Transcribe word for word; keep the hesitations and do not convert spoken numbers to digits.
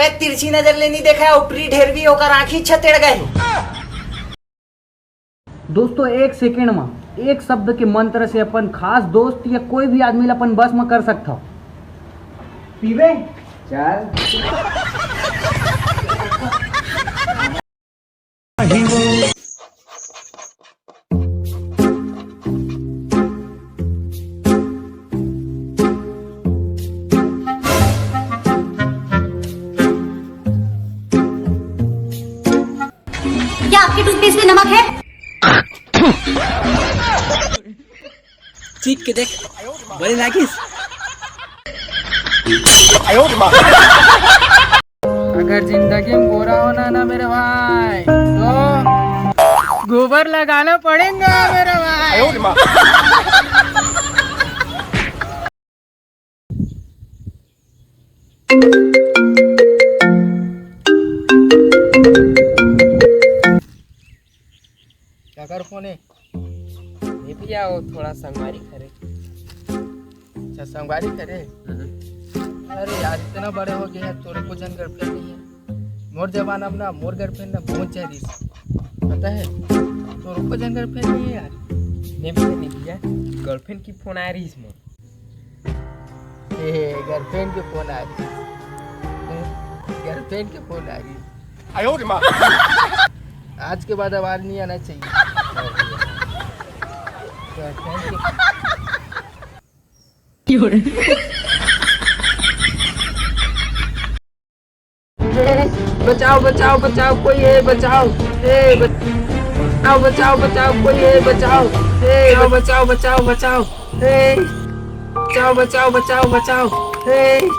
ए, तिरछी नजर ले नहीं देखा है, ऊपरी ढेर भी ओकर आँखी छतेड़ गए। दोस्तों, एक सेकंड में एक शब्द के मंत्र से अपन खास दोस्त या कोई भी आदमी ला अपन बस में कर सकता हो। पीबे? चल। क्या आपके टूथपेस्ट में नमक है? चीख के देख, बड़े लागिस। अगर जिंदगी में गोरा होना ना मेरे भाई, तो गोबर लगाना पड़ेगा मेरे भाई। काकर फोन है? ये भी आओ, थोड़ा संगवारी करे। अच्छा, संगवारी करे। अरे यार, इतना बड़े हो गए हैं, तोरे को जन गर्लफ्रेंड नहीं है। मोर जमाना में ना, मोर गर्लफ्रेंड ना बहुत ज्यादा थी, पता है? तोरे को जन गर्लफ्रेंड नहीं है यार। नहीं भैया, नहीं भैया, गर्लफ्रेंड की फोन आ रही इसमें। ए, गर्लफ्रेंड के फोन आ रही। गर्लफ्रेंड के फोन आ रही। आज के बाद आवाज नहीं आना चाहिए। गर्लफ्रेंड के बचाओ, बचाओ, बचाओ, कोई है, बचाओ। ए, बचाओ, बचाओ, बचाओ, कोई है, बचाओ। ए, बचाओ, बचाओ, बचाओ, बचाओ। ए, बचाओ, बचाओ, बचाओ, बचाओ। ए,